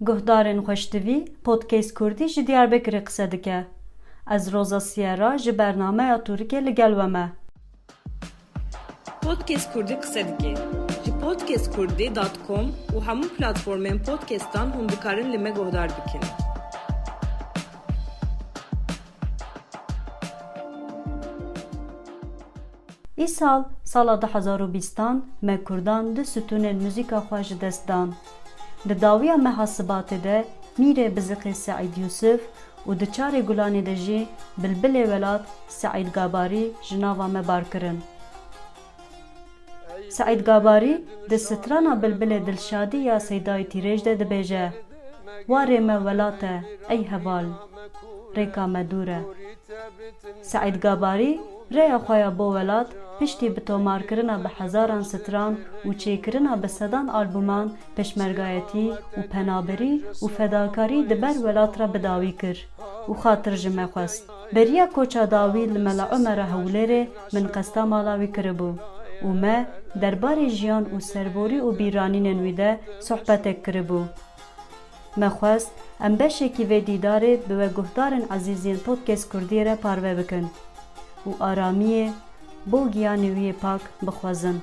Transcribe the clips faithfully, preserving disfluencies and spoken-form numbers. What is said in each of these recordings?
Guhdarên xweştivî, Podcast Kurdî ji Diyarbekirê qise dike. Ez Roza Sierra ji bernameya Tûrikê li gel we me. Podcast Kurdî qise dike. Ji podcast kurdî dot com û hemû platformên podcastan hûn dikarin li me guhdar bikin. Îsal, sala du hezar û bîstan, me Kurdan du stûnên muzîka xwe ji dest dan. Di dawiya meha Sibatê de Mîrê Biziqê Seîd Yûsif û di Çarê Gulanê de jî Bilbilê Welat Seîd Gabarî ji nava me bar kirin. Seîd Gabarî di strana Bilbilê Dilşadî ya Seydayê Tîrêj de dibêje, Warê me welat e, ey heval, rêka me dûr e. Seîd Gabarî rêya xwe ya bo welat piştî bi tomarkirina bi hezaran stran û çêkirina bi sedan albûman pêşmergayetî û penaberî û fedakarî di ber welat re bi dawî kir û xatir ji me xwest. Beriya koça dawî li Mela Omera Hewlêrê min qesta mala wî kiribû û me derbarê jiyan û serborî û bîranînên wî de sohbetek kiribû. Me xwest em beşekî vê dîdarê bi we guhdarên ezîz yên Podcast Kurdiyê re parve bikin û aramiyê bo giyanê wî yê pak bixwezin.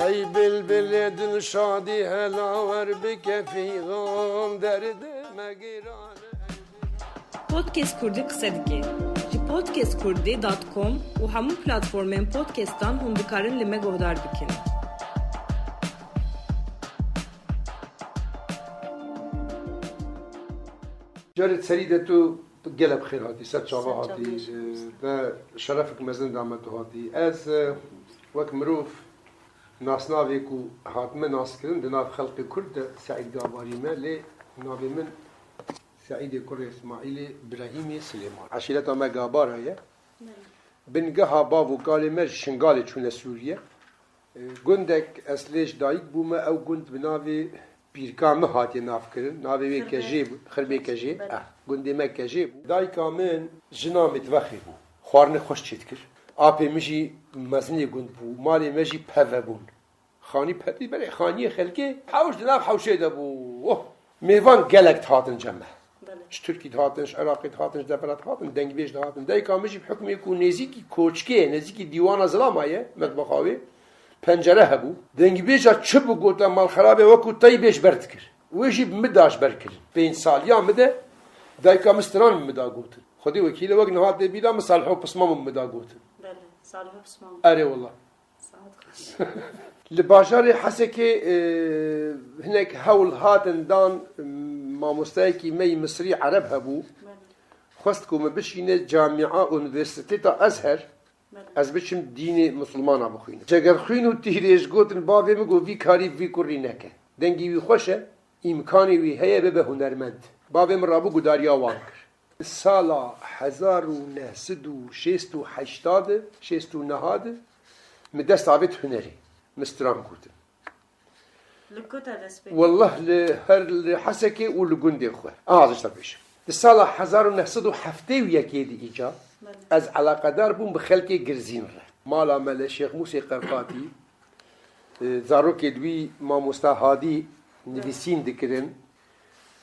Ey bilbilê dilşadî, hela wer bike fîgan, derdê me giran e, ey bilbilê. Podcast Kurdî qise dike. Ji podcast kurdî dot com û hemû platformên podcastan hûn dikarin li me guhdar bikin. Carê serî de tu gelek bi xêr hatî, ser çava hatî, e, me şerefek mezin da me tu hatî. Ez, e, wek mirov nasnavê ku hatime naskirin di nav xelqê Kurd de Seîd Gabarî me, lê navê min Seîdê kurê Îsmaîlê Birehîmê Silêman. Eşîreta me Gabara ye. Bingeha bav û kalê me ji Şingalê çûne Sûriye. E, gundek ez lê ji dayik bûme, ew gund bi navê pîrka min hatiye navkirin. Navê wê Xirmê Kejê bû, Xirmê Kejê. Belê. Eh, gundê me Kejê bû. Dayika min jina mêtvexê bû. Xwarinê xweş çêdikir. Apê min jî mezinê gund bû. Malê me jî peve bûn. Xanî pevî, belê, xaniyê xelkê hewş di nav hewşê de bû. Oh! Mêvan gelek dihatin cem me. Belê. Ji Tirkî dihatin, ji Iraqê dihatin, ji devera dihatin, dengbêj dihatin. Dayika min jî bi hukmê ku nêzîkî koçkê ye, nêzîkî dîwana zilama ye, metbexa wê, pencere hebû. Dengbêja çi bigota malxerabê wekû teybê ji ber dikir. Wê jî bi min da ji ber kirin. Pênc saliya min de dayika min stran bi min da gotin. Xwedê wekîl e, wek niha tê bîra min Saliho Pismam bi min da gotin. Belê, Saliho Pismam. Erê wela. Saet xweş. Li bajarê Hesekê, e, hinek hewl hatin dan, mamostayekî me yî Misrî Ereb hebû. Belê. Xwest ku min bişîne camia Unîversîteta Ezher, Belê. Ez biçim dînê misilmana bixwînim. Cegerxwîn û Tîrêj gotin, bavê min got, vî karî vî kurî neke. Dengê wî xweş e, îmkanê wî heye bibe hunermend. Bavê min rabû gudariya wan kir. Sala hezar û neh sed û şêst û heşt de, şêst û neh de, min dest avêt hunerê. Min stran gotin. Li ku te dest pê kir? Wallah li her, li Hesekê û li gundê xwe. Aha, ez ji te bêjim. Di sala hezar û neh sed û heftê û yekê de îca, Belê. Ez eleqedar bûm bi xelkê Girzîn re. Mala me li Şêx Mûsê Qerqatî, e, zarokê di wî mamosta Hadî nivîsîn dikirin.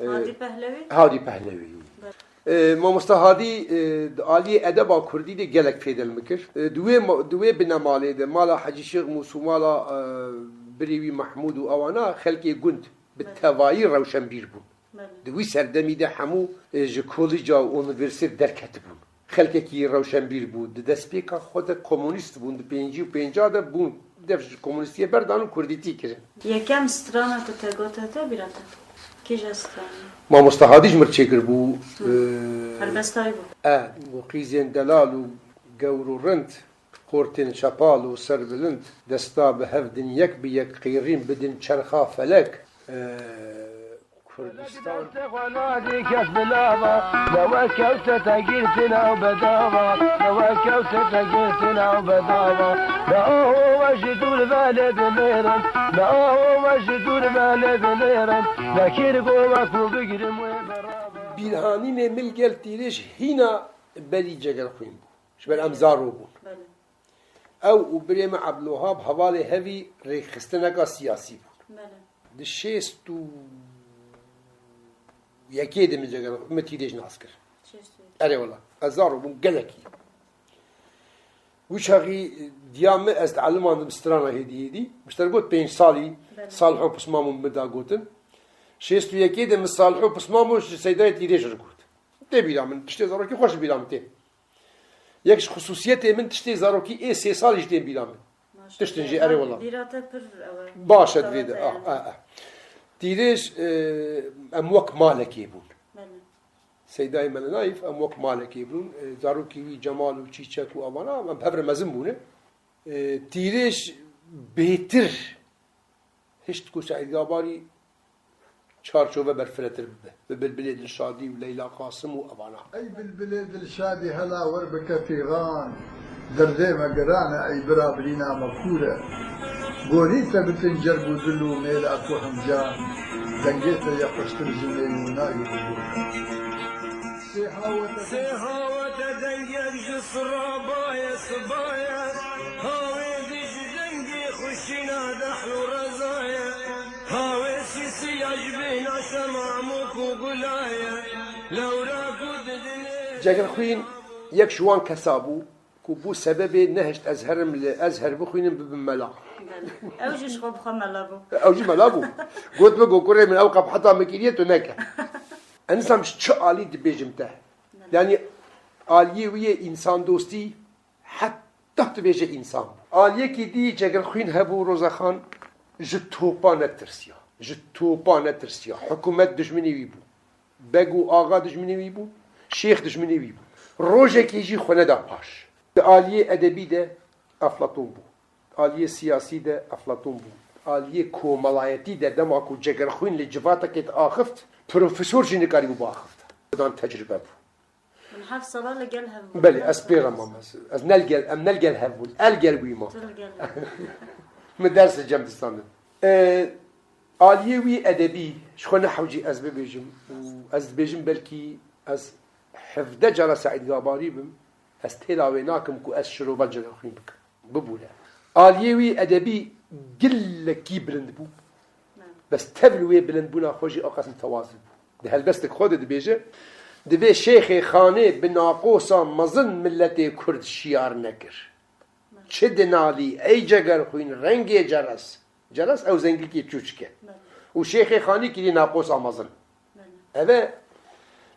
E, Hadî Pehlewî? Hadî Pehlewî. Belê. E, mamosta Hadî, e, di aliyê edeba kurdî de gelek fêde li min kir. E, di wê ma-, di wê binemalê de, mala Hecî Şêx Mûs û mala, e, birê wî Mehmûd û ewana xelkê gund bi Belê. Tevayî rewşenbîr bûn. Belê. Di wî serdemî de hemû, e, ji kolîca û unîversîtê derketibûn. Xelkekî rewşenbîr bû. Di destpêka xwe de komunîst bûn. Di pêncî û pênca de bûn. Dev ji komunîstiyê berdan û kurdîtî kirin. Yekem strana ku te gote te bîra te? Kîja stranî? Mamosta Hadî ji mir çêkir bû. Hı. E, Helbestayî bû. E, û qîzên delal û gewr û rind, qortên çepal û serbilind, desta bi hev din yek bi yek qîrîn bidin çerxa felek. E, Kurdistan. Destê xwe nadî kes bilava, lewe kewte te girtin ew bedava, lewe kewte te girtin ew bedava. Me aho we ji dûr ve lê dinêrin, me aho we ji dûr ve lê dinêrin, me kir go we ku bigrim wê berava. Bîrhanînê min gel Tîrêj hîna berî Cegerxwîn bû. Ji ber em zaro bûn. Belê. Ew û birê min Ebdulwehab hevalê hevî rêkxistineka siyasî bûn. Belê. Di şêst û yekê de min Cegerxwîn, min Tîrêj nas kir. Şêst û yek. Erê wela. Ez zarok bûm gelekî. Wî çaxî diya min, ez dielimandim strana hêdî hêdî. Min ji te re got pênc salî, Belê. Salih û Pismam û min da gotin. Şêst û yekê de min Salih û Pismam û ji Seydayê Tîrêj re got. Tê bîra min, tiştê zarokî xweş bîra min tê. Yek ji xisûsiyetê min tiştê zarokî ê sê salî jî tên bîra min. Maşallah. Tiştin jî, erê wela. Bîra te pir ew e. Baş e divê de. Tevete yani. Ah, ah, ah. Tîrêj, e, em wek malekê bûn. Belê. Seydayê Melenayîf em wek malekê bûn. E, zarokî wî Cemal û Çîçek û evana em hev re mezin bûne. E, Tîrêj bêtir hişt ku Seîd Gabarî çarçove berfiretir bibe. Bi Bilbilê Dilşadî û Leyla Qasim û evana. Ey bilbilê dilşadî hela wer bike fîxan, derdê me giran e, ey bira birîna me kûr e. Gorî te bikin cerg û dil û mêla ku hemcan, dengê te ye xweştir ji nêwînayî û bûr e. Sê hawete dengek ji sirabaye sibaye, hawê dij dengê xuşîna dehl û rezaye. Hawê sisiya ji bêhna şema hemû ku gulaye, lewra ku didinê. Cegerxwîn yek ji wan kesa bû ku bû sebebê nehişt ez herim li Ezher bixwînim bibim mela. Ew jî ji xwe bi xwe mela bû. Ew jî mela bû. Got min, got kurê min ew qebheta min kiriye tu neke. Ez nizanim ji çi alî dibêjim te. Yanî aliyê wî yê însandostî heta tu bêje însan bû. Aliyekî dî Cegerxwîn hebû, Rozexan, ji topa netirsiya. Ji topa netirsiya. Hikûmet dijminê wî bû. Beg û axa dijminê wî bûn. Şêx dijminê wî bû. Rojekê jî xwe neda paş. Di aliyê edebî de Eflatûn bû. Aliyê siyasî de Eflatûn bû. Aliyê komelayetî de dema ku Cegerxwîn li civatekê diaxift, profesor jî nikarîbû biaxifte. Xwedan tecrube bû. Hûn heft sala li gel hev bûn. Belê, ez pê re mam, ez, ez ne li gel, em ne li gel hev bûn, el gel wî ma. Tu li gel hev bûn. Min ders li cem distandin. E, aliyê wî edebî, ji xwe ne hewcî ez bibêjim û ez dibêjim belkî ez hevdeh cara Seîd Gabarî bim, ez têla wê nakim ku ez şirova Cegerxwîn bikim. Bibûre. Aliyê wî edebî gilekî bilind bû. Bes tevl wê bilindbûna xwe jî aqas mutewazî bû. Di helbestek xwe de dibêje, divê Şêxê Xanê bi naqosa mezin miletê Kurd şiyar nekir. Çi dinalî, ey Cegerxwîn, rengê ceres. Ceres ew zengilkê çûçik e. Û Şêxê Xanî kirî naqosa mezin. Ev e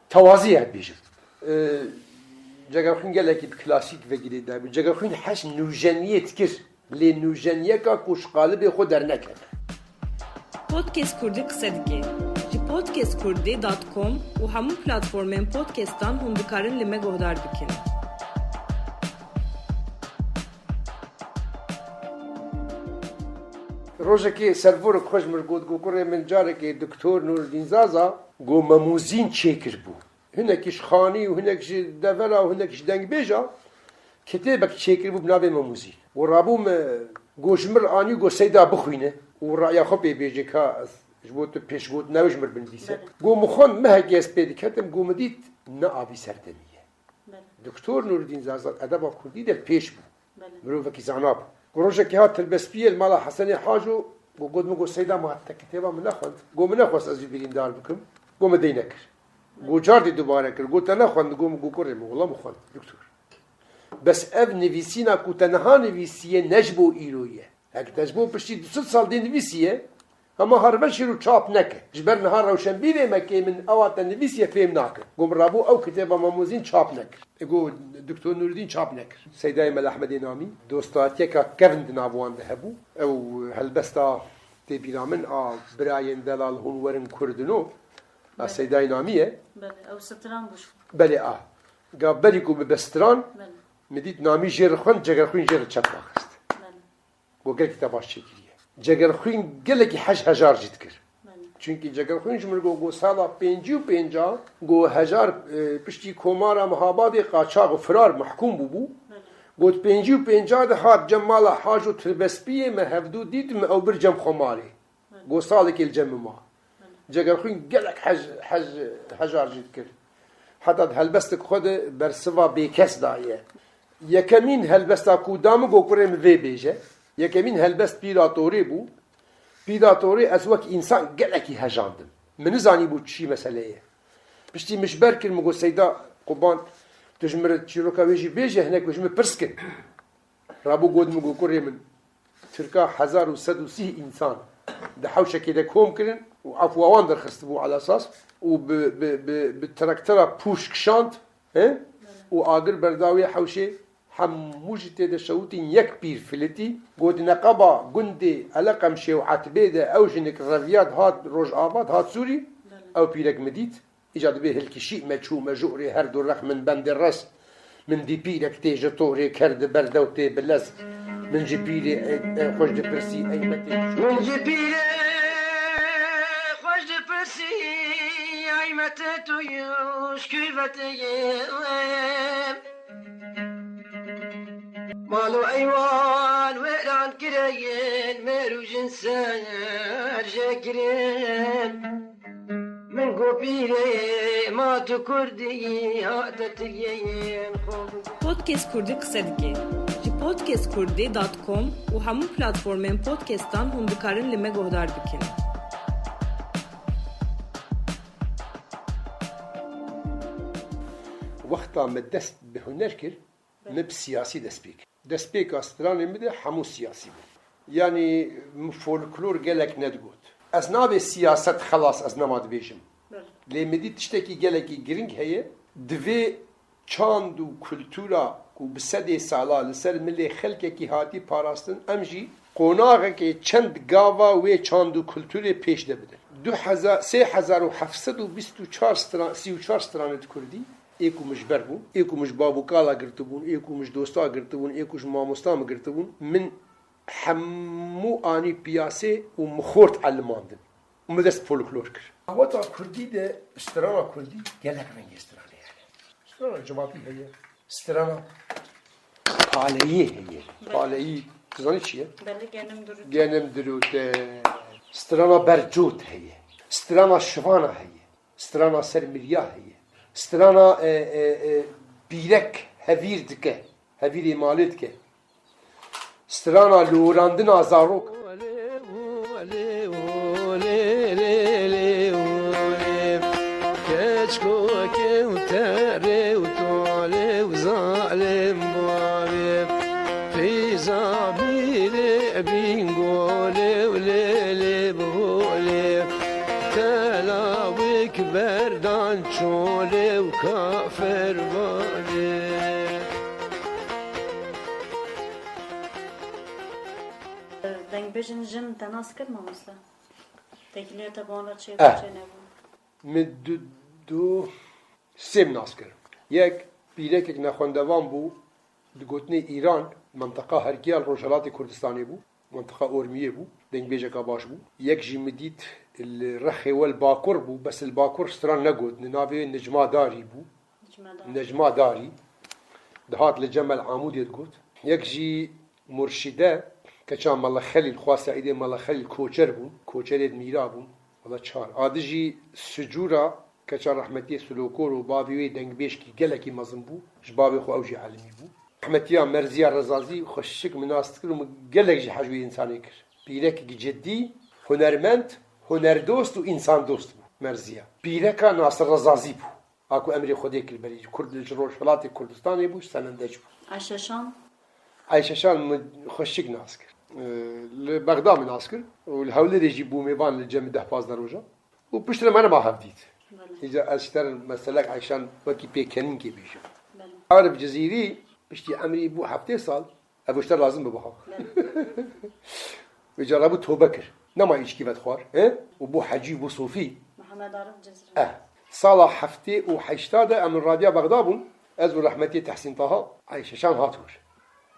tewazî ye bêjin. Ee, Cegerxwîn gelekî bi klasîk ve girêdayî bû. Cegerxwîn hez nûjeniyê dikir. Lê nûjeniyeka ku ji qalibê xwe dernekeve. Podcast Kurdî qise dike. Ji podcast kurdî dot com û hemû platformên podcastan hûn dikarin li me guhdar bikin. Rojekê servorek xwe ji min got, got, kurê min carekê Doktor Nûreddîn Zaza, got, Memûzîn çêkiribû. Hinek ji xanî û hinek ji devera û hinek ji dengbêja kitêbek çêkiribû bi navê Memûzîn. Û rabû min, got, ji min re anî, got, Seyda bixwîne û raya xwe pê bêje ka ez ji bo tu pêşgotina wê ji min re binivîse. Belê. Got, min xwend, mehekê ez pê diketim, got, min dît ne avî serdemî ye. Belê. Doktor Nûreddîn Zaza edeba kurdî de pêş bû. Belê. Mirovekî zana bû. Ku rojekê hat tirbespiyê li mala Hesenê Haco, got, got min, got, Seyda, ma te kitêba min nexwend. Got, min nexwest ez wî birîndar bikim. Got, min dey nekir. Got, cardî dubare kir. Got, te nexwend? Got, min, got, kurê min, wela min xwend, doktor. Bes ev nivîsîna ku te niha nivîsiye ne ji bo îro ye. Heke te ji bo piştî du sed sal dê nivîsiye, hema ha re veşêr û çap neke. Ji ber niha rewşenbîrê me kê min ewa te nivîsiye fêm nake. Got, min rabû ew kitêba Memûzîn çap nekir. E, got, Doktor Nûreddîn çap nekir. Seydayê Mela Ehmedê Namî, dostatiyeka kevn di nav wan de hebû. Ew helbesta tê bîra min a birayên delal hûn werin Kurdino, a Belê. Seydayê Namî ye. Belê, ew stran bû. Belê a. Ga berî ku min be stran, Belê. Min dît Namî jê re xwend, Cegerxwîn jê re çep daxist. Belê. Got, gelkî te baş çêkiriye. Cegerxwîn gelekî hej hejar jî dikir. Belê. Çunkî Cegerxwîn ji min got, got, sala pêncî û pênca, got, hejar, e, piştî Komara Mehabadê qaçax û firar mehkûm bûbû. Belê. Got, pêncî û pênca de hat cem mala Haco Tirbespiyê, me hevdû dît, min ew bir cem xwe malê. Belê. Got, salekê li cem min ma. Belê. Cegerxwîn gelek hej, hej, hejar jî dikir. Heta di helbestek xwe de bersiva bêkes daye. Yekemîn helbesta ku da min, got, kurê min vê bêje. Yekemîn helbest Pîra Torê bû. Pîda torê ez wek însan gelekî hejandim. Min nizanîbû çi mesele ye. Piştî min ji ber kir, min got, Seyda Quban, tu ji min re çîroka wê jî bêje, hinek wê ji min pirs kin. Rabû got min, got, kurê min, Tirka hezar û sed û sî însan di hewşekê de kom kirin û efwa wan derxistibû ala sas û bi, bi, bi, bi traktera pûş kişand, he? Û agir berda wê hewşê, hemû jî tê de şewitîn, yek pîr filitî, got, neqeba gundê Eleqemşê û Etbê de ew jinik reviya dihat Rojava, dihat Sûrî, ew pîrek min dît. Îca dibê hilkişî me çû me jorê her du rex min bendê rest. Min dî pîrek tê ji torê ker di ber dew tê bi lez. Min ji pîrê, e, e, xweş dipirsî, ey me tê. Min ji pîrê xweş dipirsî, ey me tê tu yû ji kû ve tê yê. Mal û eywan wêran kireyên, mêr û jin ser jê kirin. Min got pîrê, ma tu kurdî, hate tiliyên xwe bike. Podcast Kurdî qise dike. Ji podcast kurdî dot com û hemû platformên podcastan hûn dikarin li me guhdar bikin. Wexta me dest bi huner kir, Belê. Me bi siyasî dest pê kir. Destpêka stranê min de hemû siyasî bû. Yanî min folklor gelek nedigot. Ez navê siyaset xelas ez nema dibêjim. Belê. Lê min dît tiştekî gelekî giring heye. Divê çand û kultura ku bi sedê sala li ser milê xelkekî hatî parastin, em jî qonaxekê çend gava wê çand û kulturê pêş de bidin. Du hezar, sê hezar û heft sed û bîst û çar stran, sî û çar stranê di kurdî. Ê ku min ji ber bûn, ê ku min ji bav û kala girtibûn, ê ku min ji dosta girtibûn, ê ku ji mamosta min girtibûn, min hemû anî piyasê û min xort elimandin. Û min dest folklor kir. Aweta kurdî de strana kurdî gelek rengê stranê hene. Strana civatî heye. Strana paleyî heye. Belê. Paleyî, tu zanî çi ye? Belê, genim dirût. Genim dirût e. Strana bercot heye. Strana şivana heye. Strana ser mirya heye. Strana, e, e, e, pîrek hevîr dike. Hevîrê malê dike. Strana lorandina zarok. Keçko kewte rewtolê û zalim bavê. Qîza bîlê bîngolê û lêlê biholê. Telawik berdan çolê û kafir bavê. Dengbêjên jin te nas kir mamoste? Têkiliya te bi wan re çê bû, Eh. çê nebû? Min du, du, sê nas kir. Yek, pîrekek nexwendevan bû, digotinê Îran, menteqa Hergiya li Rojhelatê Kurdistanê bû, menteqa Ormiyê bû, dengbêjeka baş bû. Yek jî min dît li Rexê we li Bakur bû, bes li Bakur stran negot, navê wê Necma Darî bû. Necma Darî. Necma Darî. Dihat li Cem el Amûdê digot. Yek jî Murşîde, keça Mele Xelîl, xwa Seîdê Mele Xelîl koçer bûn, koçerê mîra bûn. Wela çar. A di jî Sicûra, keça rehmetiyê Silokor û bavê wê dengbêjkî gelekî mezin bû, ji bavê xwe ew jî elimî bû. Rehmetiya Merziya Rezazî xweşik min nas dikir û min gelek jî hej wê însanê kir. Pîrekek cidî, hunermend, hunerdost û însandost bû Merziya. Pîreka Nasir Rezazî bû. A ku emrê Xwedê kir berî, Kurd ji Rojhilatê Kurdistanê bû, senendeç bû. Ayşe Şan? Ayşe Şan min xweşik nas kir. Ee, li Bexda min nas kir û li Hewlêrê jî bû mêvan li cem deh pazdeh roja. Û piştre me nema hev dît. Belê. Îca ez ji te re meselek Ayşan wekî pêkenînkê bêjim. Belê. Arif Cizîrî piştî emrî bû heftê sal, ev ji te lazim bibe ha. Belê. Vêca re bû tobe kir. Nema îçkî vedixwar, he? Û bû hecî, bû sofî. Mihemed Arif Cizîrî. Eh. Sala heftê û heşta de em li Radya Bexda bûn. Ez û rehmetiyê Tehsîn Taha, Ayşe Şan hat wir.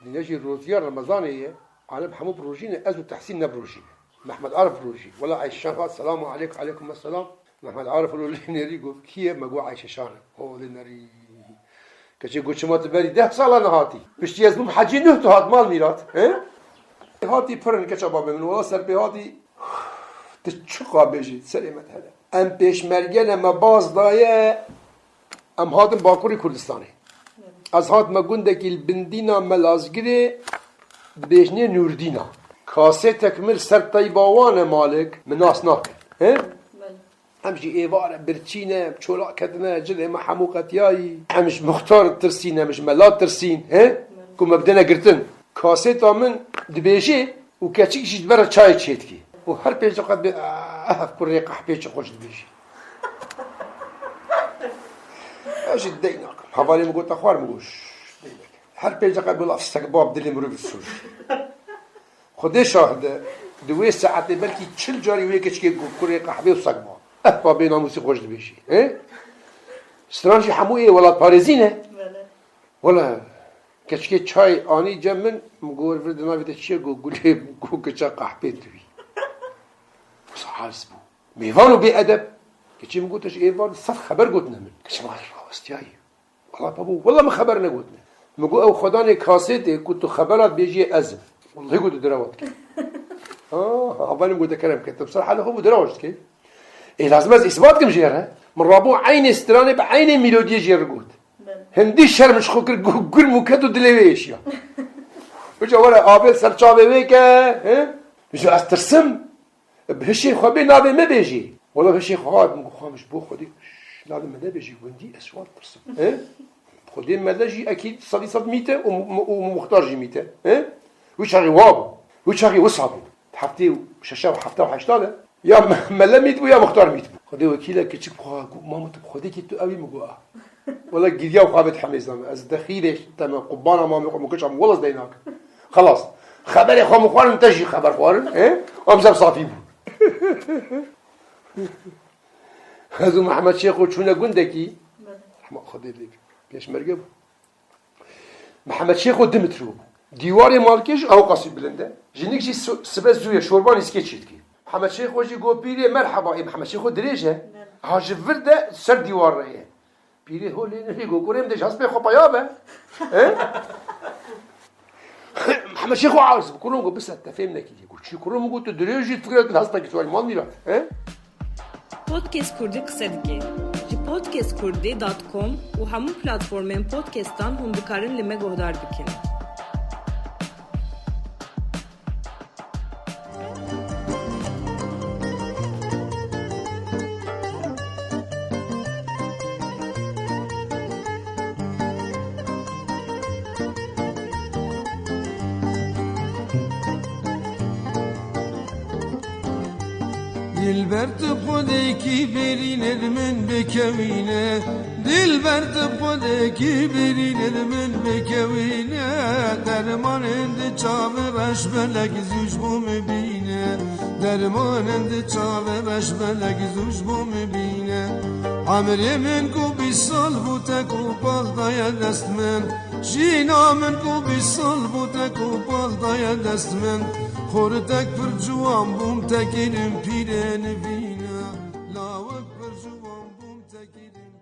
Dîne jî roziya Remezanê ye, alem hemû bi rojî ne, ez û Tehsîn ne bi rojî ne. Mehmet Arif bi rojî. Wela Ayşe Şan hat, selamu aleyk, aleykum selam. Mehmet Arif lo lê nerî got, kî ye? Me got Ayşe Şan e. Ho lê nerî. Keçê got, çima tu berî deh sala nehatî? Piştî ez bûm hecî nuh tu hat mal mîrat. He? Hatî pirin keça babê min. Wela ser pê hatî, tu çiqa bêjî, serê me dihele. Em pêşmerge ne me baz daye. Em hatin Bakurê Kurdistanê. Ez hatime gundekî li Bindîna Melazgirê, dibêjinê Nûrdîna. Kasêtek min li ser teyba wan e Malik, min nas nake. He? Belê. Em jî êvar e, birçî ne, em çola ketine, cilê me hemû qetiyayî. Em ji muxtar tirsîn, em ji mela tirsîn, he? Belê. Ku me bidine girtin. Kasêta min dibêjê û keçik jî ji ber çayê çêdikê. Û her pênc deqe dibê, "Ah, ev kurê qehpê çi xweş dibêjê." Ez jî dey nakim. Hevalê min got, "Te xwar?" Min got, "Şş, dey nakim." Her pênc deqe gola, "Seg bab, dilê mirov sûr." Xwedê şahid e, di wê saetê belkî çil carî wê keçikê got, "Kurê qehpê û seg bab." Ev pa bênamûsî xweş dibêjî. He? Stran jî hemû ê welatparêzî ne. Belê. Wela, keçikê çay anî cem min, min got, "Vir di navê te çi ye?" Got, "Gulê." Min got, "Kiça qehpê tu yî." Wisa aciz bû. Mêvan û bêedeb. Keçê min got, "Te ji êvar sed xeber gotine min." Keçê min rawestiyayî. Wela babo, wela min xeber negotine. Min got, "Ew xwedanê kasêtê ku tu xebera dibêjiyê ez im." Wellahî got, "Tu derewa dikî." Ah, hevalê min got, "Kerem ke, tu bi ser helê xwe bû derewa ji dikî." Ê, lazim ez îsbat kim jê re. Min rabû eynê stranê bi eynê melodiyê jê re got. Belê. Hindî şerm ji xwe kir, gu-, gur mûket û dilê wê êşiya. Bica were avê ser çavê wê ke, he? Bica ez tirsim. Bi hişê xwe bê navê me bêjî. Wela bi hişê xwe hat, min got, "Xwe min ji bo Xwedê, şş, navê me nebêjî, gundî ez ji wan tirsim." He? Xwedê mele jî ekîd sedî sed mîte û, û, û muxtar jî mîte. He? Wî çaxî wa bû. Wî çaxî wisa bû. Heftê û şeşa û hefta û heşta de. Ya me-, mele mît bû ya muxtar mît bû. Xwedê wekîl e, keçik xwe got, "Mamo, tu bi Xwedê kî tu ew î?" Min got, "Ah." Wela giriya û xwe vê dihemêzan. Ez dexîrê te me qurbana mamê xwe min kiça min wela ez dey nakim. Xelas. Xeberê xwe min xwarin, te jî xeber xwarin. He? Em ser safî bû. Ez û Mehmed Şêxo çûne gundekî. Belê. Rehma Xwedê lê bî. Pêşmerge bû. Mehmed Şêxo du metre bû. Dîwarê malkê jî ew qasî bilind e. Jinik jî su-, sibe zû ye, şorba nîskê çê dike. Mehmed Şêxo jî got, "Pîrê merheba." Ê, Mehmed Şêxo dirêj e. Belê. Ha ji vir de ser dîwar re ye. Pîrê holê nirî got, "Kurê min de ji hespê xwe peya be." He? Mehmed Şêxo aciz bû. Kurum got, "Bise, te fêm nekiriye." Got, "Çi kurum?" Got, "Tu dirêj î, fikret li hespekî çawa mal mîra." He? Podcast Kurdî qise dike. Ji podcast kurdî dot com û hemû platformên podcastan hûn dikarin li me guhdar bikin. Dilber tu xwedekî berînê li min bikewîne. Dilber tu xwedekî berînê li min bikewîne. Dermanên di çavê reş belek zû ji bo min bîne. Dermanên di çavê reş belek zû ji bo min bîne. Emrê min ku bîst sal bû te ku bal daye dest min. Jîna min ku bîst sal bû te ku bal daye dest min. Xortek pir ciwan bûm te kirin pîrê nivîne. Lawik pir ciwan bûm te kirin